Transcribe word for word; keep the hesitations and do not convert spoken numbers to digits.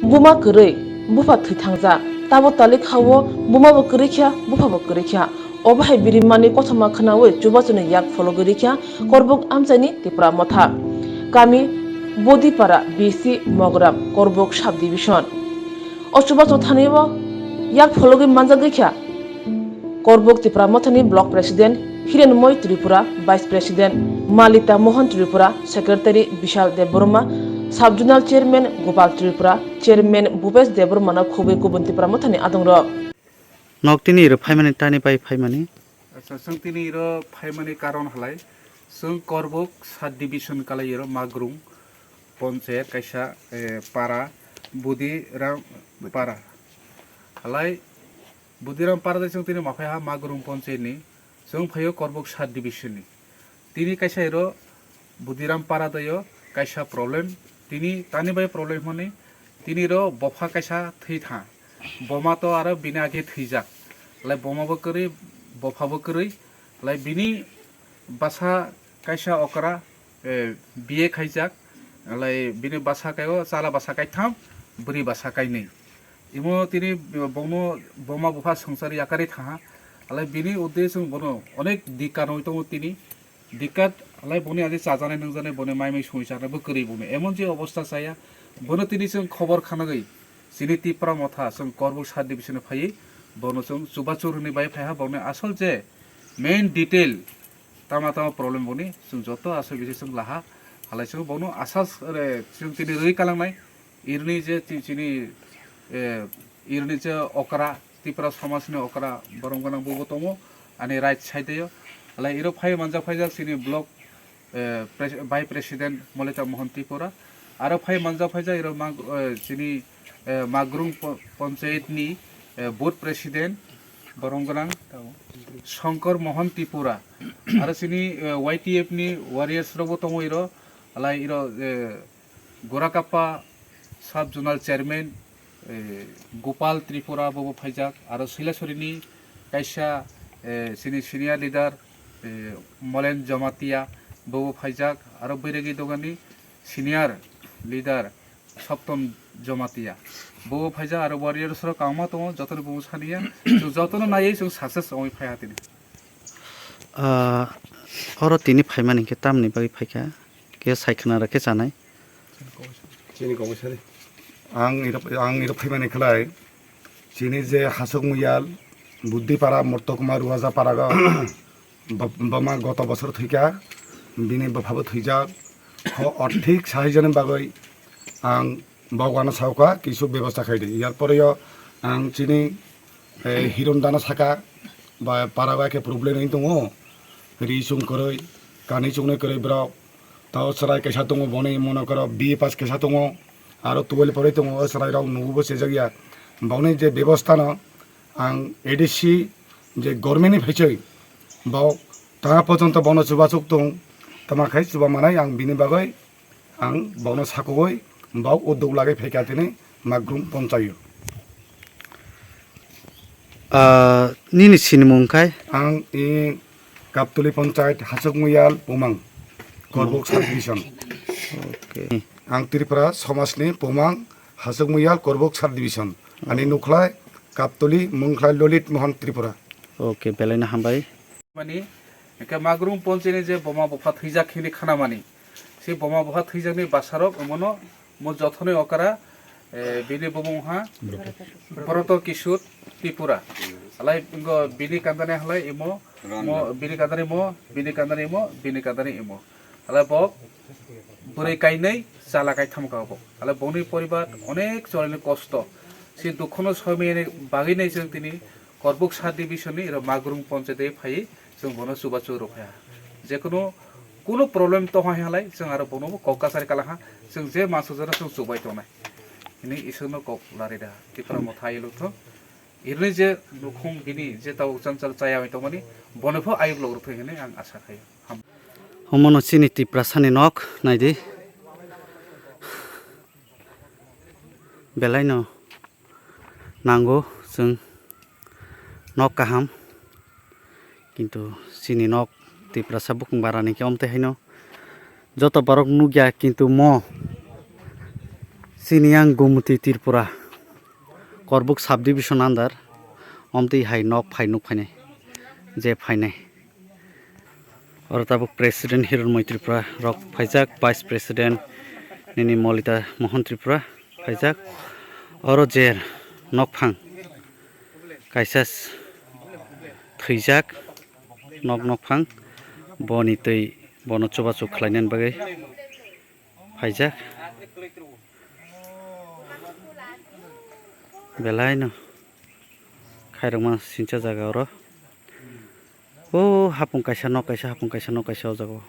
Buma kwrwi, bupha thwi thangjak. Tabo talik ha-o buma bo kwrwi kha, bupha bo kwrwi kha. Obo hai birimani kothoma khnaui chubachuni yak phologwi rikha Korbuk amchaini Tipra Motha. Kami Bodipara, B C Mogram, Korbuk Sub Division. O chubachu thani o yak phologwi manjagwi kha Korbuk Tipra Mothani Block President Hirenmoi Tripura, Vice President Malita Mohan Tripura, Secretary Bishal Debbarma, Sub Zonal Chairman Gopal Tripura, Chairman Bhupesh Debbarmano khugwi kubun Tipra Mothani adongrok. Nok tini iro phaimani tani pai phaimani? Acha, chwng tini iro phaimani karon halai, chwng Korbuk Sub Division kalai iro Magrung Ponchayat kaisa, eh, para, Budiram para. Halai Budiram para de chwng tini maphai ha Magrung Ponchayat ni, chwng phaio Korbuk Sub Division ni. Tini kaisa iro Budiram para de yo kaisa problem, tini tani bai problem hwnwi, tini ro bopha kaisa thwi tha, boma to aro bini age thwijak, lai boma bo kwrwi, bopha bo kwrwi, lai bini basa kaisa okra, eh, B A khaijak, lai bini basa kai o chala basa kaitham, bwrwi basa kainwi. Imo tini bongno boma bupha swngchar yakarwi thaha, lai bini uddesyo bono onek dikka nwi tongo tini, dikka lai boni age chajanai nungjanai boni mai mai songwi chanai bo kwrwi bongno emon je obostha chaya, bono tini chwng khobor khanagwi chini Tipra Motha chwng Korbuk Sub Division phaiwi bono chwng chubachu rwni bai phaiha bongni asol je main detail tama tama problem boni chwng joto aswk bisi chwng laha. Halai chwng bono asas, eh, chwng tini rwi kalangnai. Irni je ti-, chini, eh, irni je okra, Tipra somajni okra, borom gwnang bubo tongo, ani right side o. Halai iro phai manjak phaijak chini block, eh, pres-, vice president Molita Mohan Tripura. Aro phai manjak phaijak iro mag-, eh, chini, eh, Magrung po-, Ponchayat ni, eh, booth president, borom gwnang Shankar Mohan Tripura. Aro chini, eh, Y T F ni warriors rokbo tongo iro. Halai iro, eh, Gorakappa Sub Zonal Chairman, eh, Gopal Tripura bobo phaijak, aro Sailasorini kaisa, eh, sini senior leader, eh, Molen Jamatia bobo phaijak, aro Bairagi Dogani senior leader Saptam Jamatia bobo phaijak, aro warriors rok kwbangma tongo, jotono bumo saniya, chwng jotono naiwi chwng success wngwi phaiha tini. Ah, oro tini phaimani khe tamni bagwi phaikha? Khe sai khna rw khe chanai. Chini kok sari. Ang iro, ang iro phaimani khlai. Chini je Hasuk Muyal, Buddipara, Mortokuma, Ruaja para ga, ba-, bama goto bosor thwikha, bini bwphabo thwijak. Ho, o thik sahai jani bagwi ang bogwano saukha, kisu bebosta khai di. Yar pore yo ang chini, eh, Hiron dano saka, ba para ga khe problem wng tongo. Ri chung kwrwi, kani chungnai kwrwi borok. Tao chwrai kaisa tongo, boni mono koro B A pass kaisa tongo, aro twelve pore tongo, o chwrai rok nugo bo sejak ya. Boni je bebosta no ang A D C je government ni phaichwi, bo ta porjonto bono chubachu tong, tama khai chuba manai ang bini bagwi ang bono sakugwi bo uddog lagwi phaikha tini Magrung ponchayo. Ah, nini sinimung khai? Ang i Kaptuli Panchayat, Hasuk Muyal, Pumang, Korbuk Sub Division. Okay. Ang Tripura Somajni Pumang, Hasuk Muyal, Korbuk Sub Division. Ani nukhlai Kaptuli, mungkhlai Lolit Mohan Tripura. Okay, belaino hambai. Mani, hingke Magrung Ponchini je boma bupha thwijak hini khanamani. Si boma bupha thwijakni basarok omono mo jothonwi okra, eh, bini bumung ha Broto Kishore Tripura. Alai ingo bini kandani halai imo, mo bini kandani mo, bini kandani imo, bini kandani imo. Alai bo bwrwi kainwi chala kaitham ka bo. Alai boni poribar onek cholaini kosto. Si dukhono soimani bagwi nai chwng tini Korbuk Sub Division ni iro Magrung Ponchayat phai chwng bono chubachu rwphaiha. Jekunu kunu problem tongha hinlai chwng aro bono kok kasari kalaha, chwng je mansukjano chwng chubai tongnai. Hini Isorno kok lari da, Tipra Motha ayuk lukthung. Irni je nukhung bini je tabuk chanchal chaya bai tongmani, bono pho ayuk lok rwthung hini ang asa khaio. Ham- Omono chini Tiprasani nok naidi. Belaino nango chwng nok kaham, kintu chini nok Tiprasa bukung barani khe omtwi haino joto borok nukya, kintu mo Chini yang Gumuti Tripura, Korbuk subdivision under, omtwi hai nok phai nuk phainai, je phainai. Oro tabuk president Hironmoi Tripura rok phaijak, vice president nini Molita Mohan Tripura phaijak. Oro je nokphang kaisa s-, thwijak nok nokphang, boni twi bono chubachu khlainani bagwi phaijak. Belai no khairokma sincha jaga oro. O hapung kaisa nok kaisa, hapung kaisa nok kaisa o jaga o.